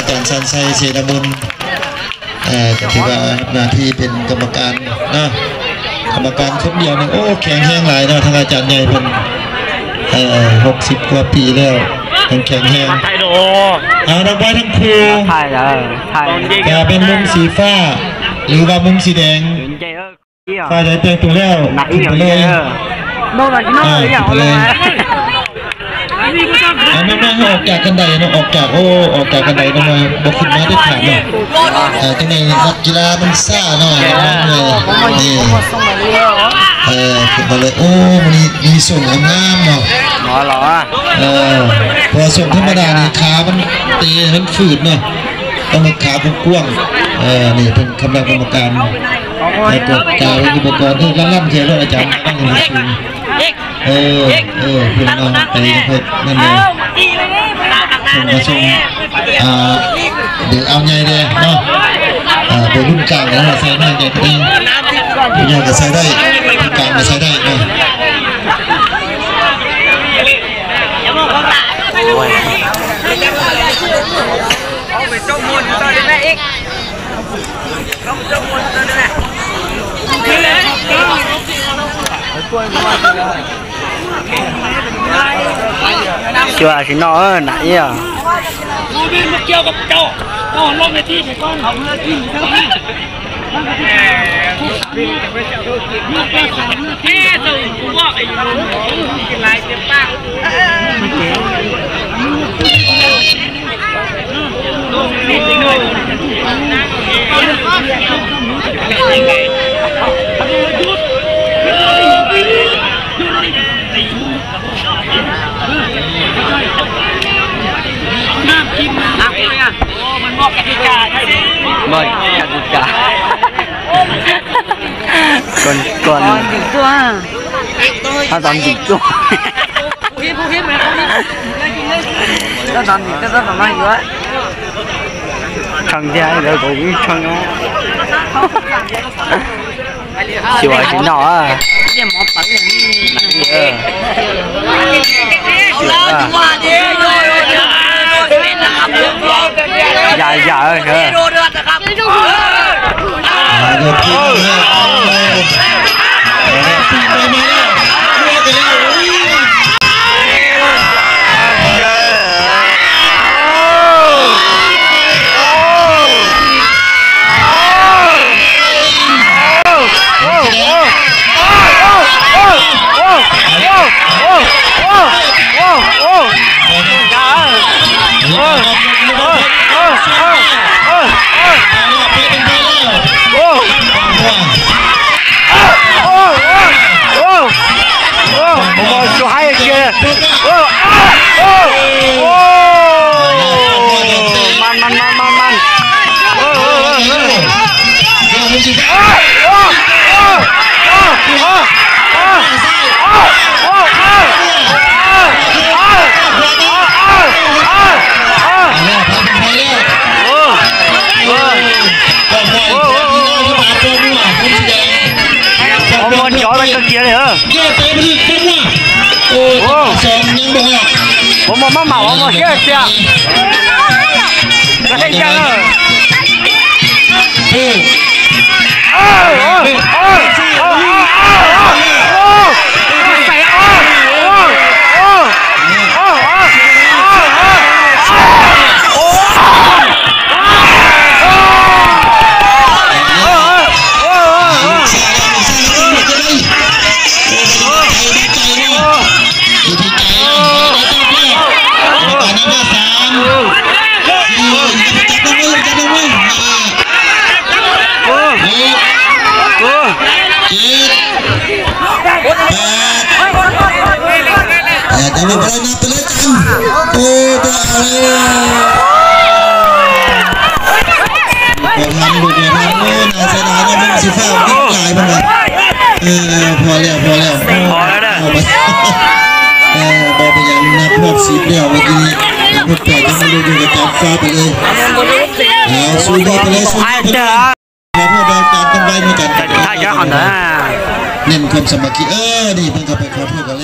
ອາຈານສັນໄຊ ເສນະມຸນ ເອີ ກໍຖືວ່າຮັບໜ້າທີ່ເປັນກຳມະການເນາະ ກຳມະການຄົນດຽວນີ້ ໂອ້ ແຂງແຮງຫຼາຍເນາະ ທາງອາຈານໃຫຍ່ເພິ່ນ ເອີ ຫົກສິບກວ່າປີແລ້ວ ຍັງແຂງແຮງ. ເອົາ ນັກມວຍທັງຄູ່ ແຕ່ເປັນມຸມສີຟ້າ ຫຼືວ່າມຸມສີແດງ ຝ່າຍໃດແຕ່ງຕົວແລ້ວ ຂຶ້ນໄປເລີຍ ອາ ຂຶ້ນໄປເລີຍ ອາ ແມ່ນໆ ອອກຈາກຄັນໄດເນາະ ອອກຈາກ ໂອ້ ອອກຈາກຄັນໄດເນາະ ບໍ່ຂຶ້ນມາເດັດຂາດເນາະ ອາ ຈັ່ງໃດນັກກິລາມັນຊ້າເນາະ ນີ້ ເອີ ຂຶ້ນມາເລີຍ ໂອ້ ມື້ນີ້ມີຊົງງາມໆ ເນາະ ເອີ ເພາະວ່າຊົງທຳມະດານີ້ ຂາມັນເຕະມັນຝືດເນາະ ຕ້ອງເຮັດຂາກວ້າງໆ ເອີ ນີ້ເພິ່ນຄະນະກຳມະການ ໃຫ້ກວດກາອຸປະກອນ ເອີ ລັນໆ ເທື່ອເນາະ ອາຈານ ເອີ ເອີ ເພິ່ນເອົາໄປເຮັດນັ້ນເລີຍ ເພິ່ນມາສົ່ງ ອ່າ ເດີເອົາໃຫຍ່ເດ້ເນາະ ອ່າ ເດີລຸ້ນກາງເນາະ ໃສ່ໜ້ອຍໃຫຍ່ກວ່ານີ້ ຜູ້ໃຫຍ່ກໍໃສ່ໄດ້ ຜູ້ກາງກໍໃສ່ໄດ້ເນາະ. ຊິວ່າຊິເນາະ ເອີ ໜ້າເອື້ອ ບໍ່ແມ່ນມາກ່ຽວກັບເຈົ້າ ເຈົ້າລົງເວທີໄປກ່ອນ ເອົາເມືອກິນ ບໍ່ ກະຕິກາ ກ່ອນ ກ່ອນ ຕອນດິກຕົວ ເອົາຕອນດິກຕົວ ກໍຕອນດິກກໍຕ້ອງປະມານຢູ່ ຄັ້ງທີ່ແລ້ວກໍອີກຄັ້ງ ຊິວ່າຊິເນາະ ເອີ ຢ່າ ຢ່າ ເອີ ເອີ. ມັນ ມັນ ມັນ ມັນ ມັນ ມັນຈອດໄປກະເກຍເລີຍ ເອີ. ໂອ້ ໂອ້ ສອງຍັງບໍ່ອອກ ບໍ່ ບໍ່ ມາເໝົາ ບໍ່ເສຍ ເສຍ ກະເສັນຈັ່ງ ເອີ ເອີ ເອີ ເອີ ໃສ່ ເອີ ເອີ ເອີ ເອີ ເອີ ເອີ ເອີ ແຕ່ວ່າບໍ່ໄດ້ນັບໄປເລີຍ ໂອ້ ບໍ່ເອົາເລີຍ ບໍ່ທັນ ບໍ່ທັນ ໂອ້ ໜ້າເສຍດາຍເນາະ ມັນຊິຟ້າວດິບຫຼາຍ ເພິ່ນວ່າ ເອີ ພໍແລ້ວ ພໍແລ້ວ ພໍແລ້ວເດີ ເອີ ບໍ່ເປັນຫຍັງ ນັບຮອບສິບແລ້ວ ເມື່ອກີ້ນີ້ ນັບຮອບແປດ ຍັງບໍ່ໄດ້ຢູ່ ກໍຈັບຟ້າວໄປເລີຍ ເອົາ ສູ້ຕໍ່ໄປເລີຍ ສູ້ຕໍ່ໄປເລີຍ. ຂໍໂທດໃນການເຄື່ອນໄຫວໃນການ ຖ້າຢາກຫັ້ນນະ ເນັ້ນຄວາມສາມັກຄີ ເອີ ນີ້ເພິ່ນກໍໄປຂໍໂທດກັນ